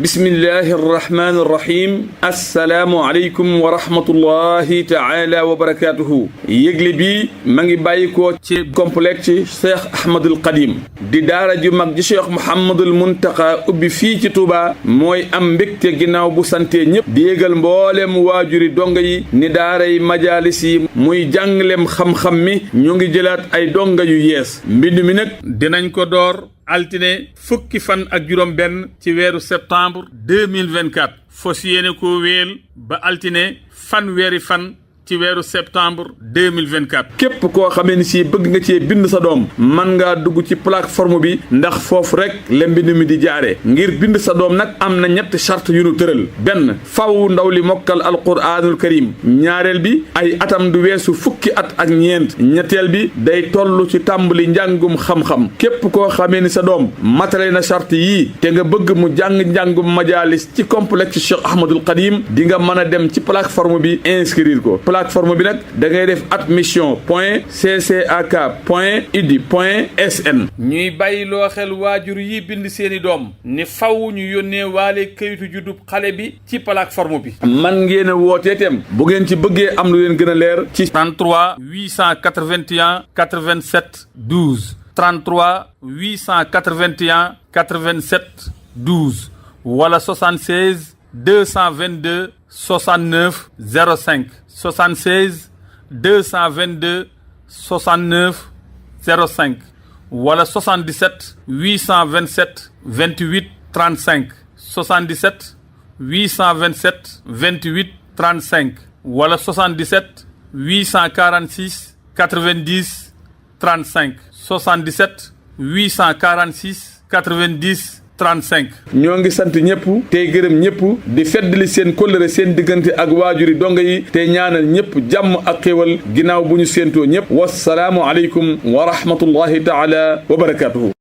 bismillahi arrahmani irrahim assalaamu aleykum wa rahmatullahi taala wa barakatuhu yëgle bi ma ngi bàyyikoo ci complexe cheikh ahmadul qadim di daara ju mag ji cheikh mouhamadul muntaqa ubbi fii ci Touba mooy am mbégte ginnaaw bu sante ñëpp di yégal mbooleem waajuri donga yi ni daaray majalis yi muy jànglem xam-xam mi ñu ngi jëlaat ay donga yu yees mbind mi nag dinañ ko door altine fukki fan ak juróom benn ci weeru septembre 2024 fos yéene ko wéel ba altine fanweeri fan ci weeru septembre 2024 képp koo xamee ni si bëgg nga cee bind sa doom mën ngaa dugg ci plateforme bi ndax foofu rek la mbind mi di jaare ngir bind sa doom nag am na ñetti charte yu nu tëral benn faw ndaw li mokkal alquraanul karim ñaareel bi ay atam du weesu fukki at ak ñeent ñetteel bi day toll ci tàmbali njàngum xam-xam képp koo xamee ni sa doom matale na charte yii te nga bëgg mu jàng njàngum majalis ci complexe Cheikh Ahmadul Qadim di nga mën a dem ci plateforme bi inscrire ko plateforme bi nag da ngay def admission point ccak point idi point sn ñuy bàyyi loo xel waajur yi bind seeni doom ni faw ñu yónnee waale kayitu juddub xale bi ci plateforme bi man ngeen a wootee tem bu ngeen ci bëggee am lu leen gën a leer ci 33 881 87 12 33 881 87 12 wala 76 222 69 05 76 222 69 05 wala 77 827 28 35 77 827 28 35 wala 77 846 90 35 77 846 90 35 ñoo ngi sant ñëpp tey gërëm ñëpp di feddali seen kóllëre seen diggante ak waajuri donga yi te ñaanal ñëpp jàmm ak xéwal ginnaaw bu ñu séentoo ñëpp wasalaamu aleykum wa rahmatullahi taala wa barakatuhu